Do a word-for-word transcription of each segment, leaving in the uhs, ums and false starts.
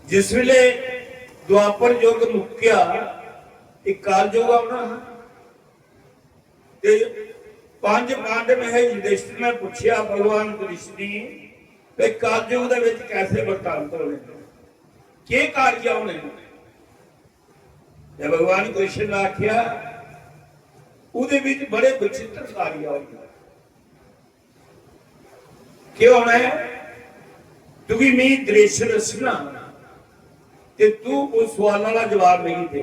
जिस वेले द्वापर युग मुक्केआ, इक काल युग औना हा। ते पंज पांडव हे, युधिष्ठिर ने पूछेआ भगवान कृष्ण गी, "ते काल युग दे विच कैसे वृत्तांत होने, केह कार्य होने?" ते भगवान कृष्ण ने आख्या, "उहदे विच बड़े विचित्र कार्य होने।" केह होना है? तुगी मी दृश्य दस्सना ते तू उस सवाल दा जवाब मिगी दे।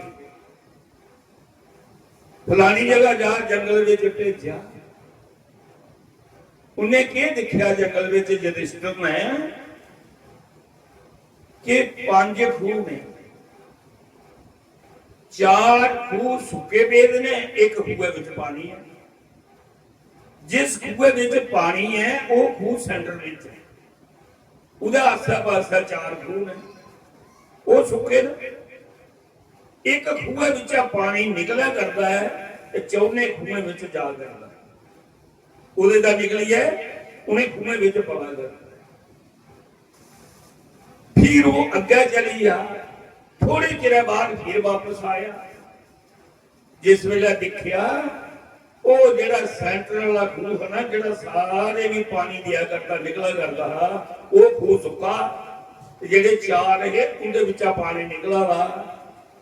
फलानी जगह जा, जंगल विच भेजेआ। उन्हें केह दिखेआ जंगल विच युधिष्ठिर ने कि पंज खूह ने, चार खूह सुक्के पेद ने, इक खूहै विच पानी है। जिस खूहै विच पानी है, ओह खूह सेंटर विच है। उहदे आस्सै पास्सै चार खूह ने, ओह सुक्के न। इक खूहै बिच्चा पानी निकलै करदा ऐ ते चौने खूहें बिच जा करदा ऐ। उहदे दा निकलियै उ'नें खूहें बिच पवा करदा ऐ। फिर ओह अग्गै चली गेआ, थोड़े चिरै बाद फिर वापस आया। जिस वेले दिक्खेआ, ओह जेहड़ा सेंटर वाला खूह हा ना, जेहड़ा सारे गी पानी देआ करदा, निकला करदा हा, ओह खूह सुक्का। ते जेहड़े चार हे, उंदे बिच्चा पानी निकला दा,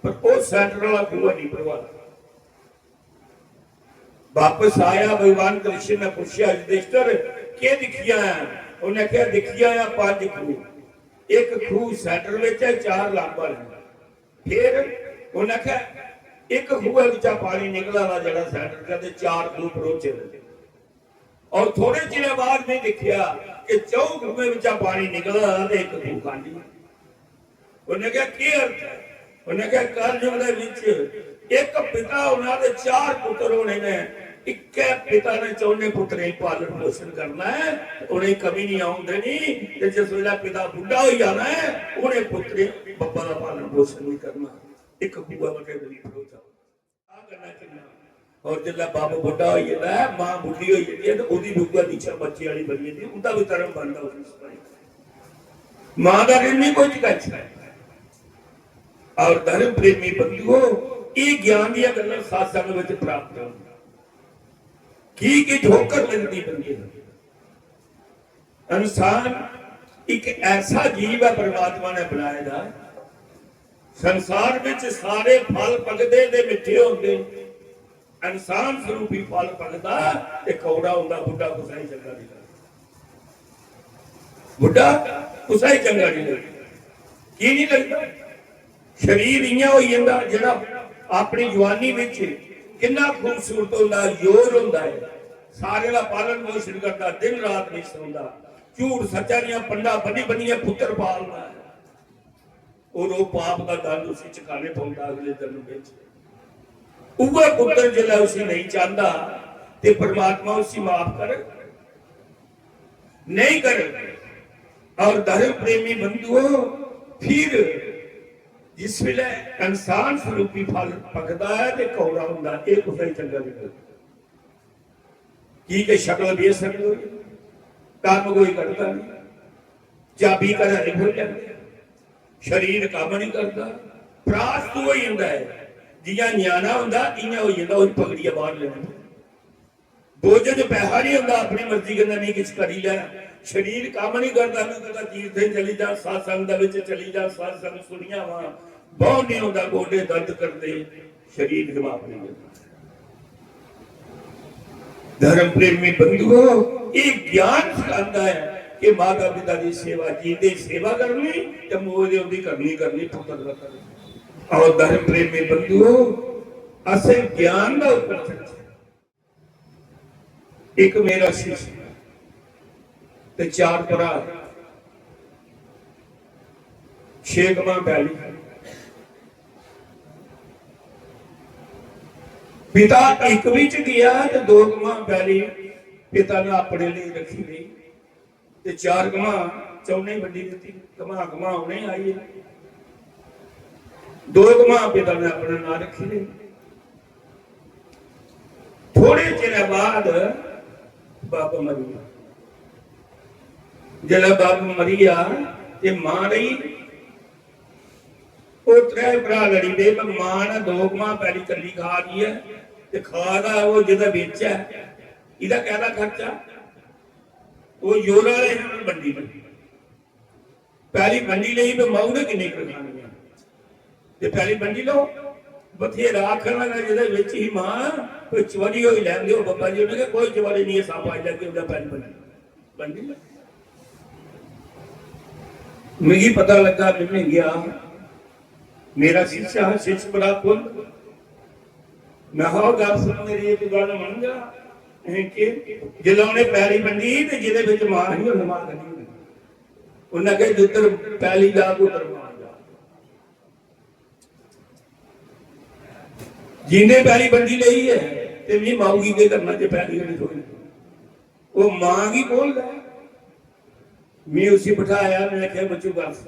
पर ओह सेंटर वाला खूह नहीं भरोआ। वापस आया, भगवान कृष्ण ने पूछेआ, "युधिष्ठिर, केह दिक्खी आया?" उन्हें आखेआ, "दिक्खी आया पंज खूह, इक खूह सेंटर विच है, चार लांबर न।" फिर उन्हें आखेआ, "इक खूह बिचा पानी निकला दा जेहड़ा सेंटर दा, ते चार खूह भरोचे दे।" और थोड़े चिरे बाद में दिक्खेआ कि चौं खूहें बिचा पानी निकला दा ते इक खूह खाली। उन्हें कहा, "केह अर्थ है?" उन्हें कहा, "कलयुग दे विच इक पिता होना ते चार पुत्र होने ने, इक्कै पिता ने चौने पुत्रें गी पालन पोषण करना है, उन्हें कमी नहीं आउन देनी। ते जिस वेले पिता बुढ़ा हो जाना है, उन्हें पुत्रें बब्बा का पालन पोषण नहीं करना।" इक बुआ बटे बड़ी भरोचा। और जिसलै बब्ब बुड्ढा होई जंदा ऐ, मां बुड्ढी होई जंदी ऐ, ते ओह्दी भी उ'ऐ दीक्षा बच्चे आह्ली बनी जंदी, उं'दा बी धर्म बनदा उस समय। मां दा ऋण नहीं कोई चुकाई सकदा। और धर्म प्रेमी बंधुओ, ये ज्ञान दियां गल्लां सत्संग विच प्राप्त होंदियां। की कि ठोकर लगदी बंदे नूं। इंसान एक ऐसा जीव है परमात्मा ने बनाए दा, संसार विच सारे फल पकदे ते मिट्ठे होंदे, इंसान स्वरूपी फल पकदा ते कौड़ा होंदा, बुड्ढा कुसै गी चंगा नहीं लगदा। बुड्ढा कुसै गी चंगा नहीं लगदा। की नहीं लगदा? शरीर इ'यां होई जंदा, जेह्ड़ा अपनी जवानी विच किन्ना खूबसूरत होंदा, योर होंदा है, सारे दा पालन पोषण करदा, दिन रात नहीं सौंदा, झूठ सच्चा दियां पंडां बनी बनियै पुत्तर पालदा है। और वो पाप का दंड उसी चुकाने पौंदा अगले जन्म विच। उवै पुत्तर जिसलै उसी नहीं चाहता, ते परमात्मा उसी माफ करे? नहीं करे। और धर्म प्रेमी बंधुओं, फिर जिस वेले इंसान स्वरूपी फल पकदा है ते कौड़ा होंदा, ये कुसै गी चंगा नहीं लगदा। की के शक्ल बेसंग होई, कम्म कोई करदा नहीं, चाबी घरै दी खुल्ली जंदी, शरीर कम्म नहीं करदा, प्रास तो होई जंदा है। जियां ञ्याणा होंदा, इयां होई जंदा, ओह्दी पगड़ियै बाहर लेना। बोझ च पैसा नहीं होंदा, अपनी मर्जी कन्नै नहीं किश करी लै। शरीर कम्म नहीं करदा, नहीं करदा, तीर्थे चली जा, सत्संग दे विच चली जा, सत्संग सुनिया वा, बहुत नहीं होंदा, गोडे दर्द करदे, शरीर जवाब नहीं देता। धर्म प्रेमी बंधुओ, ये ज्ञान सिखाता है कि माता पिता की सेवा, जींदे सेवा करनी ते मोए दे उंदी करनी, करनी, पुत्र दा करनी। और धर्म प्रेमी बंधुओ, असें ज्ञान दा उपदेश, एक मेरा शिष्य ते चार भरा, छे कमा पैली। पिता एक विच गया ते दो कमा पैली पिता ने अपने लिए रखी गई। ते चार कमा चौने बंडी दित्ती, कमा कमा उ'नें आई। दो कमा पिता ने अपने नां रखी ले। थोड़े चिरै बाद बब्ब मरी गेआ। जिसलै बब्ब मरी गेआ ते मां रेही, ओह् त्रै भ्राऽ लड़ी पे, पर मां ने दो कनाल पैली कल्ली खा दी ऐ, ते खा दा ओह् जेह्दे बिच ऐ, एह्दा कैह्दा खर्चा? ओह् जोरा आह्ले ने बंडी लेई। पैली बंडी लेई, पर माऊ ने किन्नी कुर्बानी ऐ? ते पैली बंडी लैओ। बथेरा आखन लगा, जेह्दे बिच ही मां, कोई चबड़ी होई लैन देओ बब्बा जी। उ'नें आखेआ, कोई चबड़ी निं ऐ, सप्प आई लैगे, उं'दा पैली बंडी। बंडी लैओ। मिगी पता लग्गा, में गया, मेरा शिष्य हा, शिष्य बड़ा कुल। मैं हा, "गल्ल सुन, मेरी इक गल्ल मन जा।" अहें के? जिसलै उ'नें पैली बंडी ते जेह्दे बिच मां ही, उन्नै मां कड्ढी ओड़ी। उन्नै आखेआ, "जिद्धर पैली जा, उद्धर मां जा।" जिंदे पैली बंडी लेई ऐ, ते मी माऊ गी केह् करना जे पैली गै निं थ्होई? ओह् मां गी बोल लै। मी उसी बठाया, में आखेआ, "बच्चू, बस,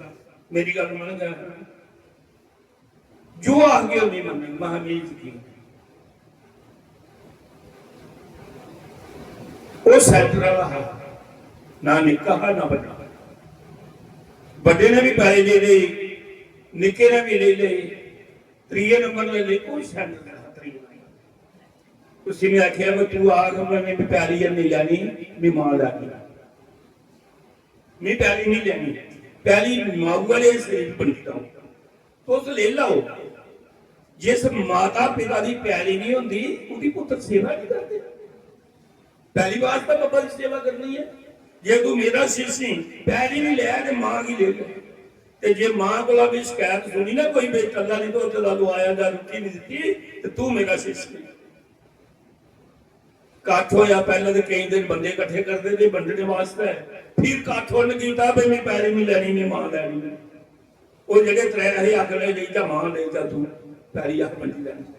मेरी गल्ल मन जा।" जो आखगे, ओह् निं मन्ननी। महावीर जी की। ओह् सेंटर आह्ला हा, ना निक्का हा, ना बड्डा। बड्डे ने भी पैसे लेई लेई, निक्के ने भी लेई लेई, त्रिये नंबर ने लेई, कोई सेंटर आह्ला त्रिये नंबर। उसी में आखेआ, "भाई, तू आख, मैं भी पैली नेईं लैनी, मी मां लैनी, मी पैली निं लैनी, पैली माऊ आह्ले हिस्से च बंडी देओ।" तुस लेई लैओ। जिस माता पिता दी पैली निं होंदी, उं'दी पुत्तर सेवा निं करदे। पैली बात तां बब्बै दी सेवा करनी ऐ। जे तूं मेरा शिष्य ऐं, पैली निं लै ते मां गी लेई लै। ते जे मां कोला बी शकैत सुनी ना कोई, "बे, चंगा निं, तूं चला, तूं आया जा, रुट्टी निं दित्ती, ते तूं मेरा शिष्य ऐं।" कट्ठ होया, पैह्लें ते केईं दिन बंदे कट्ठे करदे ते बंडने वास्तै, फिर कट्ठ उन्न कीता, "बे, मी पैली निं लैनी, मी मां लैनी।" ओह् जेह्ड़े त्रै हे, आखन लगे, "लेई जा मां, लेई जा तूं, पैली अस बंडी लैनी,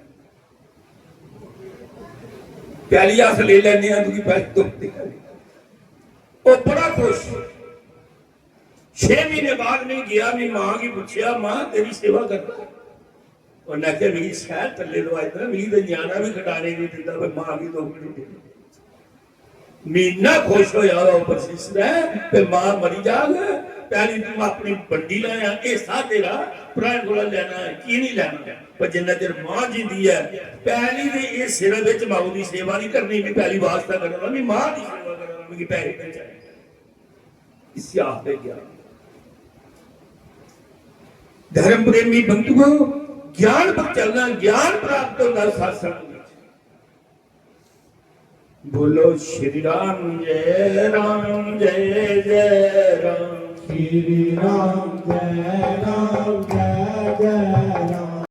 पैली अस लेई लैने आं, तुगी पैली तूं बंडी लैनी।" ओह् बड़ा खुश। छे म्हीने बाद में गेआ, में मां गी पुच्छेआ, "मां, तेरी सेवा करदा?" उन्नै आखेआ, "मिगी शैह्र टल्ले लोआए दा, मिगी ते ञ्याणा बी खटाने निं दिंदा, पर मां गी दुख निं दिंदा।" में इन्ना खुश होया ओह् वशिष्ठ ऐ, ते मां मरी जाग, पैली तूं अपनी बंडी लैयां, हिस्सा तेरा, भ्राएं कोला लैना ऐ, की निं लैना? पर जिन्ना चिर मां जींदी ऐ, पैली दे हिस्से दे बिच माऊ दी सेवा निं करनी, में पैली वास्ता करना, में मां दी सेवा करना, मिगी पैसे निं चाहिदे। इसी आखदे ज्ञान। धर्म प्रेमी बंधुओ, ज्ञान पर चलना, ज्ञान प्राप्त होंदा सत्संग विच। बोलो श्री राम जय राम जय जय राम। श्री राम जय राम।